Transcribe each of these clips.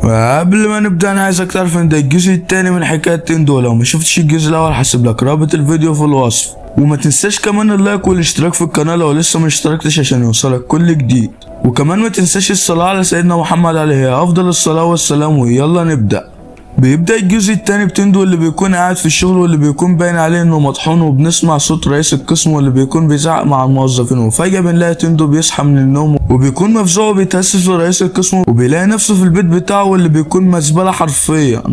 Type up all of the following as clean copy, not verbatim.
وقبل ما نبدأ انا عايزك تعرف ان ده الجزء التاني من حكاية تندو. لو ما شفتش الجزء الاول هسيب لك رابط الفيديو في الوصف، وما تنساش كمان ال like والاشتراك في القناة لو لسه ما اشتركتش عشان يوصلك كل جديد. وكمان ما تنساش الصلاة على سيدنا محمد عليه افضل الصلاة والسلام. ويلا نبدأ. بيبدأ الجزء التاني بتندو اللي بيكون قاعد في الشغل واللي بيكون باين عليه انه مطحون، وبنسمع صوت رئيس القسم واللي بيكون بيزعق مع الموظفين. وفجأة بنلاقي تندو بيصحى من النوم وبيكون مفزوع وبيتأسف لرئيس القسم، وبيلاقي نفسه في البيت بتاعه واللي بيكون مزبلة حرفيا.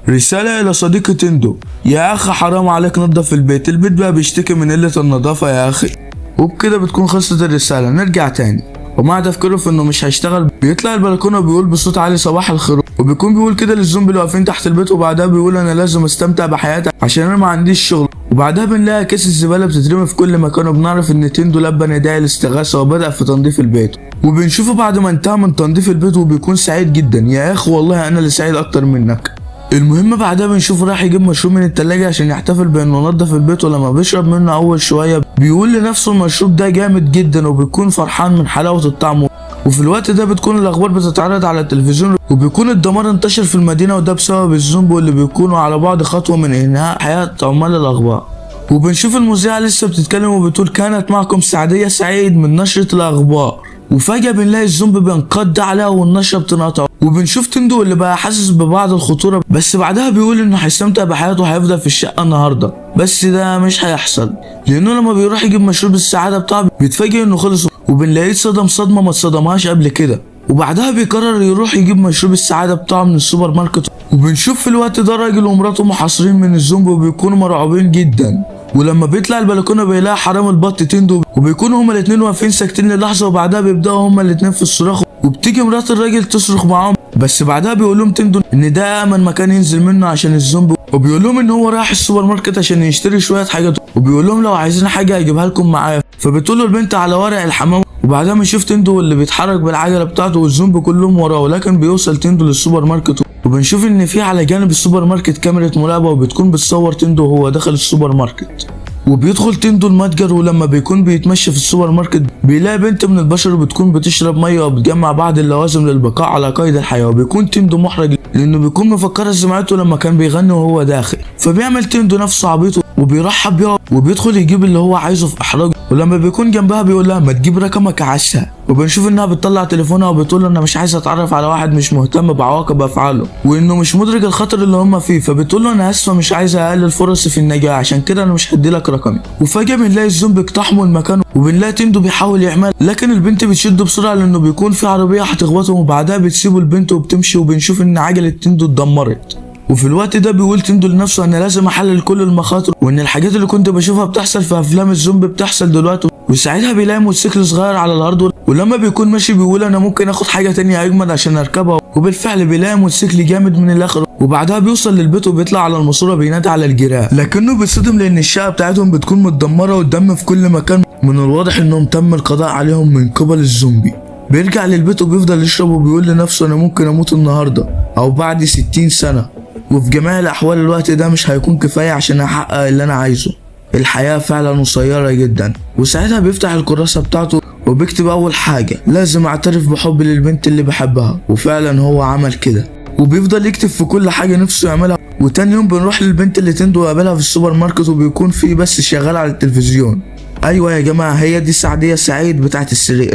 رسالة إلى صديقي تندو: يا أخي حرام عليك، نظف البيت، البيت بقى بيشتكي من قلة النظافة يا أخي. وبكده بتكون خلصت الرسالة. نرجع تاني، ومع تفكيره في انه مش هيشتغل بيطلع البلكونه وبيقول بصوت عالي صباح الخير، وبيكون بيقول كده للزومبي اللي واقفين تحت البيت. وبعدها بيقول انا لازم استمتع بحياتي عشان انا ما عنديش شغل. وبعدها بنلاقي كيس الزباله بتترمي في كل مكان، وبنعرف ان تندو لبى نداء الاستغاثه وبدا في تنظيف البيت. وبنشوفه بعد ما انتهى من تنظيف البيت وبيكون سعيد جدا. يا اخ والله انا اللي سعيد اكتر منك. المهم بعدها بنشوفه راح يجيب مشروب من التلاجة عشان يحتفل بانه نظف البيت، ولما بيشرب منه اول شوية بيقول لنفسه المشروب ده جامد جدا، وبيكون فرحان من حلاوة الطعم. وفي الوقت ده بتكون الاخبار بتتعرض على التلفزيون، وبيكون الدمار انتشر في المدينة، وده بسبب الزومبي واللي بيكونوا على بعد خطوة من انهاء حياة عمال الاخبار. وبنشوف المذيعة لسه بتتكلم وبتقول كانت معكم سعدية سعيد من نشرة الأخبار، وفجأة بنلاقي الزومبي بينقض عليها والنشرة بتنقطع. وبنشوف تندو اللي بقى حاسس ببعض الخطورة، بس بعدها بيقول انه هيستمتع بحياته وهيفضل في الشقة النهاردة، بس ده مش هيحصل لانه لما بيروح يجيب مشروب السعادة بتاعه بيتفاجئ انه خلص، وبنلاقيه اتصدم صدمة ما اتصدمهاش قبل كده. وبعدها بيقرر يروح يجيب مشروب السعادة بتاعه من السوبر ماركت. وبنشوف في الوقت ده راجل ومراته محاصرين من الزومبي وبيكونوا مرعوبين جدا. ولما بيطلع البلكونه بيلاقي حرام البط تندو، وبيكونوا هما الاتنين واقفين ساكتين للحظه، وبعدها بيبداوا هما الاتنين في الصراخ، وبتيجي مرات الراجل تصرخ معاهم. بس بعدها بيقول لهم تندو ان ده امن مكان ينزل منه عشان الزومبي، وبيقول لهم ان هو رايح السوبر ماركت عشان يشتري شويه حاجات، وبيقول لهم لو عايزين حاجه هجيبها لكم معايا. فبتقول له البنت على ورق الحمام. وبعدها بنشوف تندو اللي بيتحرك بالعجله بتاعته والزومبي كلهم وراه، ولكن بيوصل تندو للسوبر ماركت، وبنشوف ان في على جانب السوبر ماركت كاميرا مراقبه وبتكون بتصور تندو وهو داخل السوبر ماركت. وبيدخل تندو المتجر، ولما بيكون بيتمشى في السوبر ماركت بيلاقي بنت من البشر بتكون بتشرب ميه وبتجمع بعض اللوازم للبقاء على قيد الحياه. وبيكون تندو محرج لانه بيكون مفكرها سمعته لما كان بيغني وهو داخل، فبيعمل تندو نفسه عبيط وبيرحب بيها وبيدخل يجيب اللي هو عايزه في احراج. ولما بيكون جنبها بيقول لها ما تجيب رقمك عشا، وبنشوف انها بتطلع تليفونها وبتقول له انا مش عايز اتعرف على واحد مش مهتم بعواقب افعاله وانه مش مدرك الخطر اللي هم فيه. فبتقول له انا اسفه مش عايزه اقلل فرصي في النجاه عشان كده انا مش هدي لك رقمي. وفجاه بنلاقي الزومبي اقتحموا المكان، وبنلاقي تندو بيحاول يحمل لكن البنت بتشده بسرعه لانه بيكون في عربيه هتخبطهم، وبعدها بتسيبه البنت وبتمشي، وبنشوف ان عجله تندو اتدمرت. وفي الوقت ده بيقول تندو لنفسه انا لازم احلل كل المخاطر، وان الحاجات اللي كنت بشوفها بتحصل في افلام الزومبي بتحصل دلوقتي. وساعتها بيلاقي موتوسيكل صغير على الارض، ولما بيكون ماشي بيقول انا ممكن اخد حاجه تانية اجمد عشان اركبها، وبالفعل بيلاقي موتوسيكل جامد من الاخر. وبعدها بيوصل للبيت وبيطلع على الماسوره بينادي على الجيران، لكنه بيتصدم لان الشقه بتاعتهم بتكون متدمره والدم في كل مكان، من الواضح انهم تم القضاء عليهم من قبل الزومبي. بيرجع للبيت وبيفضل يشرب وبيقول لنفسه انا ممكن اموت النهارده او بعد 60 سنه، وفي جميع الاحوال الوقت ده مش هيكون كفايه عشان احقق اللي انا عايزه، الحياة فعلا قصيرة جدا. وساعتها بيفتح الكراسة بتاعته وبيكتب اول حاجة لازم اعترف بحبي للبنت اللي بحبها، وفعلا هو عمل كده، وبيفضل يكتب في كل حاجة نفسه يعملها. وتاني يوم بنروح للبنت اللي تندو قابلها في السوبر ماركت، وبيكون في بس شغال على التلفزيون. ايوه يا جماعة هي دي سعدية سعيد بتاعت السري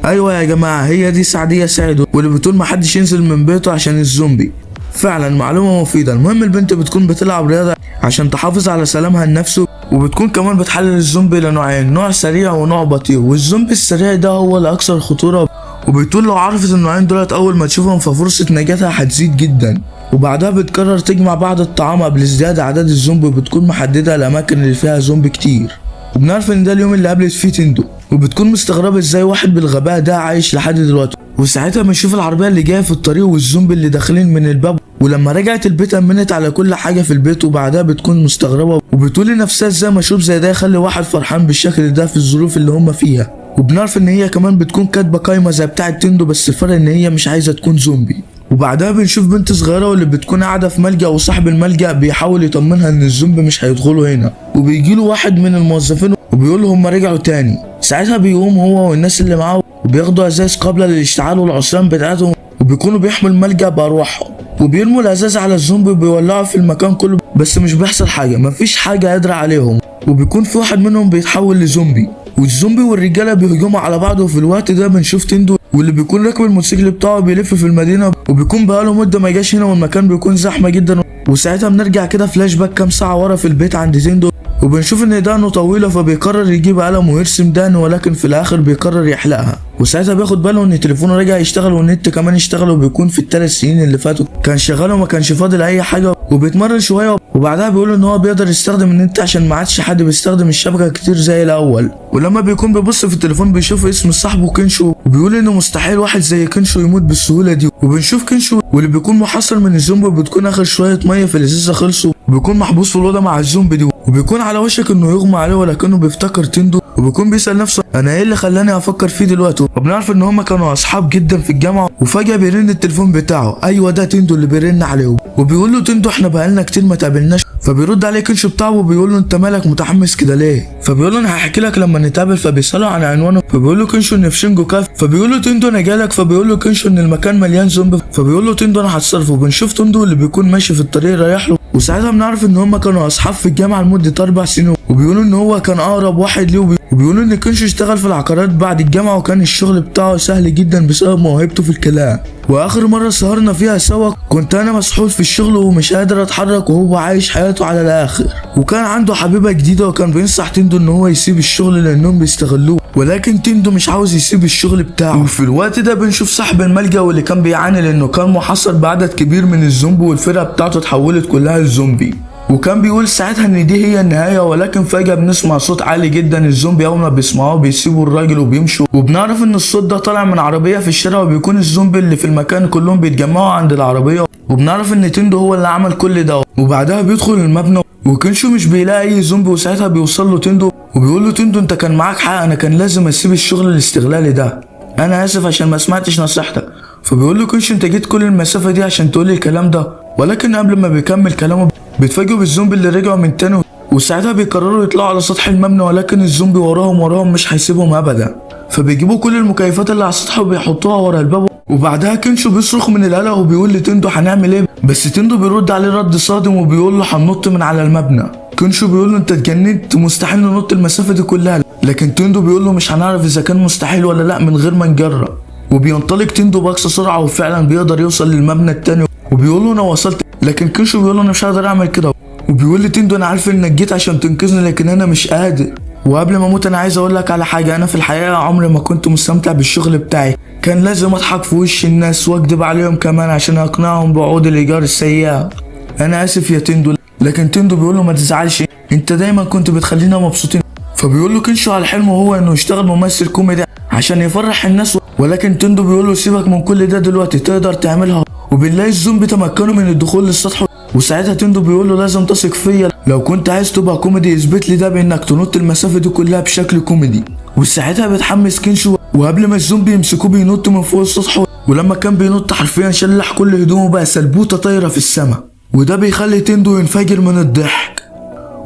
ايوه يا جماعة هي دي سعدية سعيد واللي بتقول محدش ينزل من بيته عشان الزومبي. فعلا معلومة مفيدة. المهم البنت بتكون بتلعب رياضة عشان تحافظ على سلامها النفسي، وبتكون كمان بتحلل الزومبي لنوعين، نوع سريع ونوع بطيء، والزومبي السريع ده هو الأكثر خطورة، وبتقول لو عرفت النوعين دولت أول ما تشوفهم ففرصة نجاتها هتزيد جدا. وبعدها بتقرر تجمع بعض الطعام قبل ازدياد أعداد الزومبي، وبتكون محددة الأماكن اللي فيها زومبي كتير. وبنعرف ان ده اليوم اللي قابلت فيه تندو، وبتكون مستغربة ازاي واحد بالغباء ده عايش لحد دلوقتي. وساعتها بنشوف العربية اللي جاية في الطريق والزومبي اللي داخلين من الباب. ولما رجعت البيت امنت على كل حاجة في البيت، وبعدها بتكون مستغربة وبتقول لنفسها ازاي مشروب زي ده يخلي واحد فرحان بالشكل ده في الظروف اللي هم فيها. وبنعرف ان هي كمان بتكون كاتبة قايمة زي بتاعة تندو، بس الفرق ان هي مش عايزة تكون زومبي. وبعدها بنشوف بنت صغيرة واللي بتكون قاعدة في ملجأ، وصاحب الملجأ بيحاول يطمنها ان الزومبي مش هيدخلوا هنا. وبيجيله واحد من الموظفين وبيقول له هم رجعوا تاني. ساعتها بيقوم هو والناس اللي معاه وبياخدوا ازاز قابلة للاشتعال والعصيان بتاعتهم، وبيكونوا بيحموا الملجأ بأرواحهم، وبيرموا الازاز على الزومبي وبيولعوا في المكان كله، بس مش بيحصل حاجة، مفيش حاجة قادرة عليهم. وبيكون في واحد منهم بيتحول لزومبي، والزومبي والرجاله بيهجموا على بعض. وفي الوقت ده بنشوف تندو واللي بيكون راكب الموتوسيكل بتاعه بيلف في المدينة، وبيكون بقاله مده ما جاش هنا، والمكان بيكون زحمة جدا. وساعتها بنرجع كده فلاش باك كام ساعة ورا في البيت عند تندو، وبنشوف ان دقنه طويلة، فبيقرر يجيب قلم ويرسم دقنه، ولكن في الاخر بيقرر يحلقها. وساعتها بياخد باله ان تليفونه رجع يشتغل والنت كمان اشتغل، وبيكون في ال3 سنين اللي فاتوا كان شغال وما كانش فاضل اي حاجة. وبيتمرن شوية، وبعدها بيقول ان هو بيقدر يستخدم النت عشان ما عادش حد بيستخدم الشبكة كتير زي الاول. ولما بيكون بيبص في التليفون بيشوف اسم صاحبه كينشو، وبيقول انه مستحيل واحد زي كينشو يموت بالسهولة دي. وبنشوف كينشو واللي بيكون محاصر من الزومبي، وبتكون اخر شوية مية في الازازه خلصوا، وبيكون محبوس في الاوضة مع الزومبي دي، وبيكون على وشك انه يغمى عليه، ولكنه بيفتكر تندو، وبيكون بيسأل نفسه انا ايه اللي خلاني افكر فيه دلوقتي. وبنعرف ان هما كانوا اصحاب جدا في الجامعة. وفجاة بيرن التليفون بتاعه، ايوه ده تندو اللي بيرن عليه، وبيقول له تندو احنا بقالنا كتير ما تقابلناش. فبيرد عليه كنشو بتاعه وبيقول له انت مالك متحمس كده ليه؟ فبيقول له انا هحكي لك لما نتقابل. فبيساله عن عنوانه، فبيقول له كنشو ان في شينجو كاف. فبيقول له تندو انا جالك. فبيقول له كنشو ان المكان مليان زومبي. فبيقول له تندو انا هتصرف. وبنشوف تندو اللي بيكون ماشي في الطريق رايح له، وساعتها بنعرف ان هما كانوا اصحاب في الجامعة لمدة 4 سنين، وبيقولوا ان هو كان اقرب واحد ليه. وبيقولوا ان كنشو اشتغل في العقارات بعد الجامعة، وكان الشغل بتاعه سهل جدا بسبب موهبته في الكلام. واخر مرة سهرنا فيها سوا كنت انا مسحول في الشغل ومش قادر اتحرك، وهو عايش حياته على الاخر، وكان عنده حبيبه جديدة، وكان بينصح تندو ان هو يسيب الشغل لانهم بيستغلوه، ولكن تندو مش عاوز يسيب الشغل بتاعه. وفي الوقت ده بنشوف صاحب الملجأ واللي كان بيعاني لانه كان محاصر بعدد كبير من الزومبي، والفرقة بتاعته اتحولت كلها لزومبي، وكان بيقول ساعتها ان دي هي النهاية. ولكن فجاة بنسمع صوت عالي جدا، الزومبي اول ما بيسمعوه بيسيبوا الراجل وبيمشوا. وبنعرف ان الصوت ده طالع من عربية في الشارع، وبيكون الزومبي اللي في المكان كلهم بيتجمعوا عند العربية. وبنعرف ان تندو هو اللي عمل كل ده. وبعدها بيدخل المبنى، وكنشو مش بيلاقي اي زومبي، وساعتها بيوصل له تندو وبيقول له تندو انت كان معاك حق، انا كان لازم اسيب الشغل الاستغلالي ده، انا اسف عشان ما سمعتش نصيحتك. فبيقول له كنشو انت جيت كل المسافة دي عشان تقول لي الكلام ده؟ ولكن قبل ما بيكمل كلامه بيتفاجئوا بالزومبي اللي رجعوا من تاني، وساعتها بيقرروا يطلعوا على سطح المبنى، ولكن الزومبي وراهم وراهم مش هيسيبهم ابدا. فبيجيبوا كل المكيفات اللي على السطح وبيحطوها ورا الباب. وبعدها كنشو بيصرخ من القلق وبيقول لتندو هنعمل ايه؟ بس تندو بيرد عليه رد صادم وبيقول له هننط من على المبنى. كنشو بيقول له انت اتجننت، مستحيل ننط المسافة دي كلها. لكن تندو بيقول له مش هنعرف اذا كان مستحيل ولا لا من غير ما نجرب. وبينطلق تندو باقصى سرعة، وفعلا بيقدر يوصل للمبنى التاني، وبيقول له انا وصلت. لكن كنشو بيقول له انا مش هقدر اعمل كده، وبيقول لتندو انا عارف انك جيت عشان تنقذني لكن انا مش قادر. وقبل ما اموت انا عايز اقول لك على حاجة، انا في الحقيقة عمري ما كنت مستمتع بالشغل بتاعي، كان لازم اضحك في وش الناس واكدب عليهم كمان عشان اقنعهم بعقود الايجار السيئة، انا اسف يا تندو. لكن تندو بيقول له ما تزعلش، انت دايما كنت بتخلينا مبسوطين. فبيقول له كنشو على حلمه هو انه يشتغل ممثل كوميدي عشان يفرح الناس، ولكن تندو بيقول له سيبك من كل ده دلوقتي، تقدر تعملها. وبنلاقي الزومبي تمكنوا من الدخول للسطح، وساعتها تندو بيقول له لازم تثق فيا، لو كنت عايز تبقى كوميدي اثبت لي ده بانك تنط المسافة دي كلها بشكل كوميدي. وساعتها بيتحمس كينشو، وقبل ما الزومبي يمسكوه بينط من فوق السطح، ولما كان بينط حرفيا شلح كل هدومه بقى سلبوته طايره في السما، وده بيخلي تندو ينفجر من الضحك.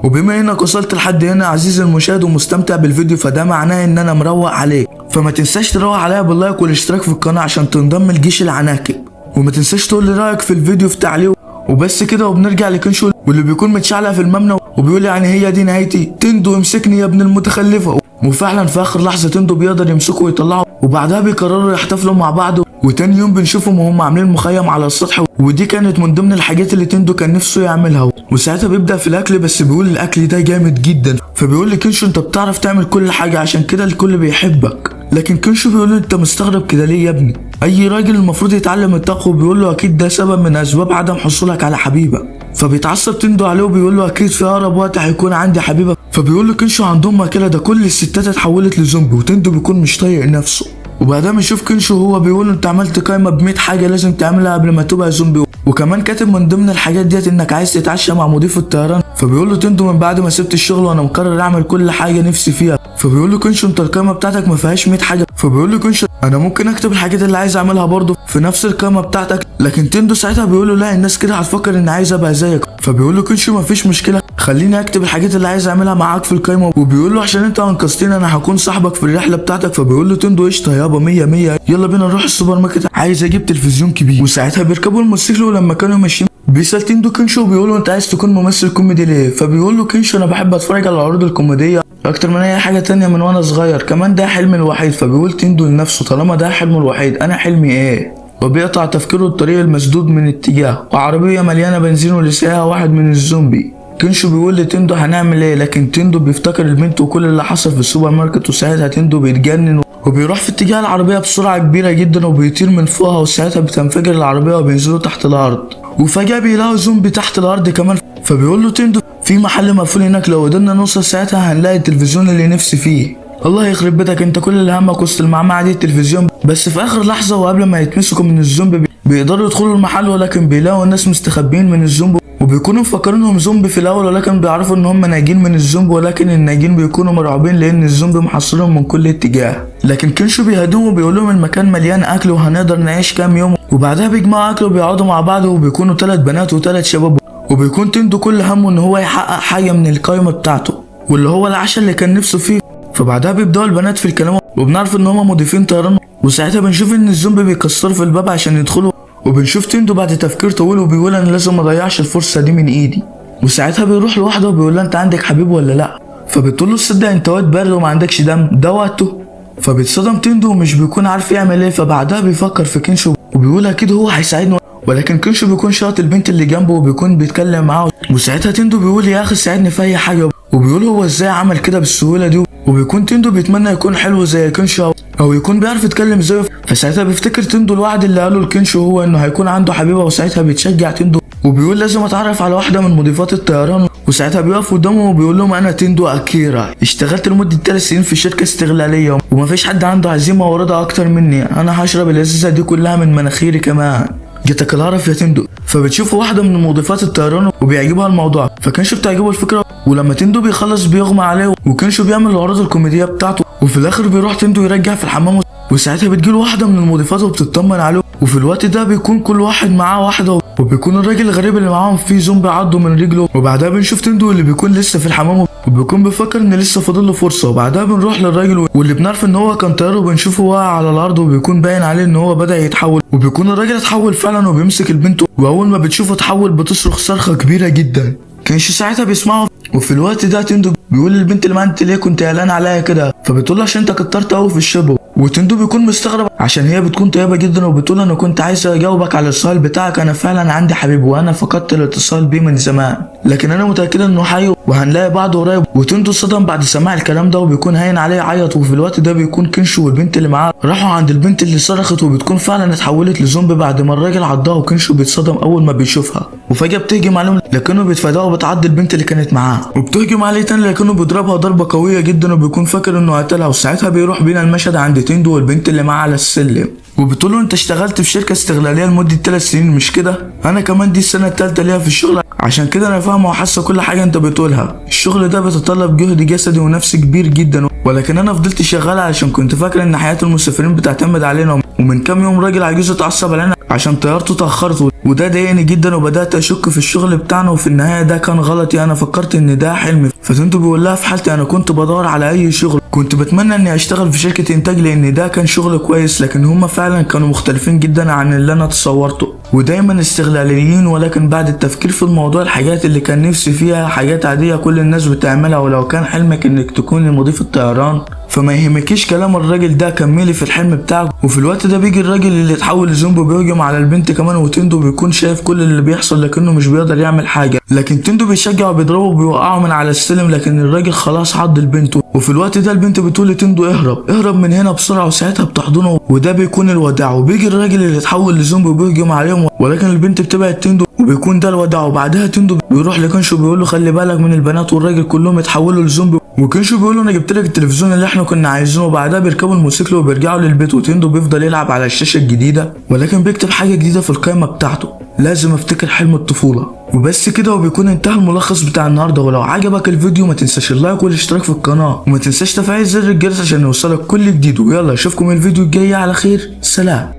وبما انك وصلت لحد هنا عزيزي المشاهد ومستمتع بالفيديو، فده معناه ان انا مروق عليك، فما تنساش تروق عليا بال like والاشتراك في القناة عشان تنضم لجيش العناكب، وما تنساش تقول لي رايك في الفيديو في تعليق. وبس كده، وبنرجع لكنشو واللي بيكون متشعلق في المبنى وبيقول يعني هي دي نهايتي، تندو امسكني يا ابن المتخلفه. وفعلا في اخر لحظة تندو بيقدر يمسكه ويطلعه، وبعدها بيقرروا يحتفلوا مع بعض. وتاني يوم بنشوفهم وهم عاملين مخيم على السطح، ودي كانت من ضمن الحاجات اللي تندو كان نفسه يعملها. وساعتها بيبدا في الاكل، بس بيقول الاكل ده جامد جدا. فبيقول لكنشو انت بتعرف تعمل كل حاجة عشان كده الكل بيحبك. لكن كنشو بيقول له انت مستغرب كده ليه يا ابني، اي راجل المفروض يتعلم الطبخ. وبيقول له اكيد ده سبب من اسباب عدم حصولك على حبيبه. فبيتعصب تندو عليه وبيقول له اكيد في اقرب وقت هيكون عندي حبيبه. فبيقول له كنشو عندهم ماكله، ده كل الستات اتحولت لزومبي. وتندو بيكون مش طايق نفسه. وبعدها بنشوف كنشو هو بيقول انت عملت قايمة ب 100 حاجة لازم تعملها قبل ما تبقى زومبي، وكمان كاتب من ضمن الحاجات ديت انك عايز تتعشى مع مضيف الطيران. فبيقول له تندو من بعد ما سبت الشغل وانا مقرر اعمل كل حاجة نفسي فيها. فبيقول له كنشو انت القايمة بتاعتك ما فيهاش 100 حاجة. فبيقول له كينشو انا ممكن اكتب الحاجات اللي عايز اعملها برضه في نفس القائمة بتاعتك، لكن تندو ساعتها بيقول له لا، الناس كده هتفكر ان عايز ابقى زيك. فبيقول له كينشو مفيش مشكلة، خليني اكتب الحاجات اللي عايز اعملها معاك في القائمة. وبيقول له عشان انت انقذتني انا هكون صاحبك في الرحلة بتاعتك. فبيقول له تندو قشطه يابا، 100 100، يلا بينا نروح السوبر ماركت، عايز اجيب تلفزيون كبير. وساعتها بيركبوا الموتوسيكل، ولما كانوا ماشيين بيسأل تندو كينشو وبيقول له انت عايز تكون ممثل كوميدي ليه؟ فبيقول له كينشو انا بحب اتفرج على العروض الكوميدية اكتر من اي حاجة تانية من وانا صغير، كمان ده حلمي الوحيد. فبيقول تندو لنفسه طالما ده حلمه الوحيد انا حلمي ايه؟ وبيقطع تفكيره الطريق المسدود من اتجاه وعربية مليانة بنزين ولساها واحد من الزومبي. كينشو بيقول لتندو هنعمل ايه، لكن تندو بيفتكر البنت وكل اللي حصل في السوبر ماركت، وساعتها تندو بيتجنن وبيروح في اتجاه العربية بسرعة كبيرة جدا وبيطير من فوقها، وساعتها بتنفجر العربية وبينزلوا تحت الأرض. وفجأة بيلاقوا زومبي تحت الأرض كمان. فبيقول له تندو في محل مقفول هناك، لو قدرنا نوصل ساعتها هنلاقي التلفزيون اللي نفسي فيه. الله يخرب بيتك، انت كل اللي همك وسط المعمعة دي التلفزيون. بس في اخر لحظة وقبل ما يتمسكوا من الزومبي بيقدروا يدخلوا المحل، ولكن بيلاقوا الناس مستخبيين من الزومبي وبيكونوا مفكرينهم زومبي في الاول، ولكن بيعرفوا ان هم ناجين من الزومبي، ولكن الناجين بيكونوا مرعوبين لان الزومبي محاصرهم من كل اتجاه. لكن كينشو بيهديهم وبيقول لهم المكان مليان اكل وهنقدر نعيش كام يوم. وبعدها بيجمعوا اكل وبيقعدوا مع بعض، وبيكونوا 3 بنات و3 شباب، وبيكون تندو كل همه ان هو يحقق حاجة من القائمة بتاعته واللي هو العشاء اللي كان نفسه فيه. فبعدها بيبداوا البنات في الكلام، وبنعرف ان هما مضيفين طيران، وساعتها بنشوف ان الزومبي بيكسروا في الباب عشان يدخلوا. وبنشوف تندو بعد تفكير طويل وبيقول انا لازم ما اضيعش الفرصة دي من ايدي. وساعتها بيروح لوحده وبيقول لها انت عندك حبيب ولا لا؟ فبتقول له تصدق انت واد بارد وما عندكش دم، ده وقته. فبيتصدم تندو ومش بيكون عارف يعمل ايه. فبعدها بيفكر في كينشو وبيقول اكيد هو هيساعدني، ولكن كينشو بيكون شاط البنت اللي جنبه وبيكون بيتكلم معاه. وساعتها تندو بيقول يا اخي ساعدني في اي حاجة، وبيقول هو ازاي عمل كده بالسهولة دي. وبيكون تندو بيتمنى يكون حلو زي كينشو او يكون بيعرف يتكلم زيه. فساعتها بيفتكر تندو الوعد اللي قاله لكينشو هو انه هيكون عنده حبيبه، وساعتها بيتشجع تندو وبيقول لازم اتعرف على واحدة من مضيفات الطيران. وساعتها بيقف قدامهم وبيقول لهم انا تندو اكيرا، اشتغلت لمدة 3 سنين في شركة استغلاليه ومفيش حد عنده عزيمة ورضا اكتر مني، انا هشرب الازازه دي كلها من مناخيري كمان، جاتك القرف يا تندو. فبتشوف واحدة من مضيفات الطيران وبيعجبها الموضوع، فكانش بتعجبه الفكرة. ولما تندو بيخلص بيغمى عليه، وكنشو بيعمل العروض الكوميدية بتاعته. وفي الاخر بيروح تندو يرجع في الحمام، وساعتها بتجيله واحدة من المضيفات وبتطمن عليه. وفي الوقت ده بيكون كل واحد معاه واحدة، وبيكون الراجل الغريب اللي معاهم فيه زومبي عضه من رجله. وبعدها بنشوف تندو اللي بيكون لسه في الحمام وبيكون بيفكر ان لسه فاضل له فرصة. وبعدها بنروح للراجل واللي بنعرف ان هو كان طيار، وبنشوفه واقع على الارض وبيكون باين عليه ان هو بدا يتحول. وبيكون الراجل اتحول فعلا وبيمسك البنت، واول ما بتشوفه اتحول بتصرخ صرخة كبيرة جدا، كانش ساعتها بيسمعه. وفي الوقت ده تندو بيقول للبنت اللي معاه انت ليه كنت قلقان عليا كده؟ فبتقول له عشان انت كترت قوي في الشرب. وتندو بيكون مستغرب عشان هي بتكون طيبة جدا، وبتقول انا كنت عايز اجاوبك على السؤال بتاعك، انا فعلا عندي حبيب وانا فقدت الاتصال بيه من زمان، لكن انا متاكدة انه حي وهنلاقي بعض قريب. وتندو اتصدم بعد سماع الكلام ده وبيكون هاين عليه يعيط. وفي الوقت ده بيكون كينشو والبنت اللي معاه راحوا عند البنت اللي صرخت، وبتكون فعلا اتحولت لزومبي بعد ما الراجل عضها. وكينشو بيتصدم اول ما بيشوفها، وفجاة بتهجم عليهم لكنه بيتفاداها وبتعض البنت اللي كانت معاه، وبتهجم عليه تاني لكنه بيضربها ضربه قوية جدا وبيكون فاكر انه قتلها. وساعتها بيروح بينا المشهد عند تندو والبنت اللي معاه على السلم، وبتقول له انت اشتغلت في شركة استغلاليه لمدة 3 سنين مش كده؟ انا كمان دي السنة الثالثة ليا في الشغل، عشان كده انا فاهمه وحاسه كل حاجة انت بتقولها. الشغل ده بيتطلب جهد جسدي ونفسي كبير جدا، ولكن انا فضلت شغالة علشان كنت فاكره ان حياة المسافرين بتعتمد علينا. ومن كام يوم راجل عجوز اتعصب علينا عشان طيارته اتاخرت، وده ضايقني جدا وبدات اشك في الشغل بتاعنا، وفي النهاية ده كان غلطي، انا فكرت ان ده حلمي. فتنتو بيقول لها في حالتي انا كنت بدور على اي شغل، كنت بتمنى اني اشتغل في شركة انتاج لان ده كان شغل كويس، لكن هما فعلا كانوا مختلفين جدا عن اللي انا تصورته ودايما استغلاليين. ولكن بعد التفكير في الموضوع الحاجات اللي كان نفسي فيها حاجات عادية كل الناس بتعملها، ولو كان حلمك انك تكوني مضيف الطيران فما يهمكيش كلام الراجل ده، كملي في الحلم بتاعك. وفي الوقت ده بيجي الراجل اللي اتحول لزومبي بيهجم على البنت كمان، وتندو بيكون شايف كل اللي بيحصل لكنه مش بيقدر يعمل حاجة، لكن تندو بيشجعه وبيضربه وبيوقعه من على السلم، لكن الراجل خلاص عض البنت. وفي الوقت ده البنت بتقول لتندو اهرب اهرب من هنا بسرعة، وساعتها بتحضنه وده بيكون الوداع. وبيجي الراجل اللي اتحول لزومبي وبيهجم عليهم، ولكن البنت بتبعد تندو وبيكون ده الوداع. وبعدها تندو بيروح لكنشو بيقول له خلي بالك من البنات والراجل كلهم اتحولوا لزومبي. وكينشو بيقول له انا جبت لك التلفزيون اللي احنا كنا عايزينه. وبعدها بيركبوا الموتوسيكل وبيرجعوا للبيت، وتندو بيفضل يلعب على الشاشة الجديدة، ولكن بيكتب حاجة جديدة في القائمة بتاعته، لازم افتكر حلم الطفولة. وبس كده وبيكون انتهى الملخص بتاع النهارده. ولو عجبك الفيديو ما تنساش اللايك والاشتراك في القناة، وما تنساش تفعيل زر الجرس عشان يوصلك كل جديد. ويلا اشوفكم الفيديو الجاي على خير، سلام.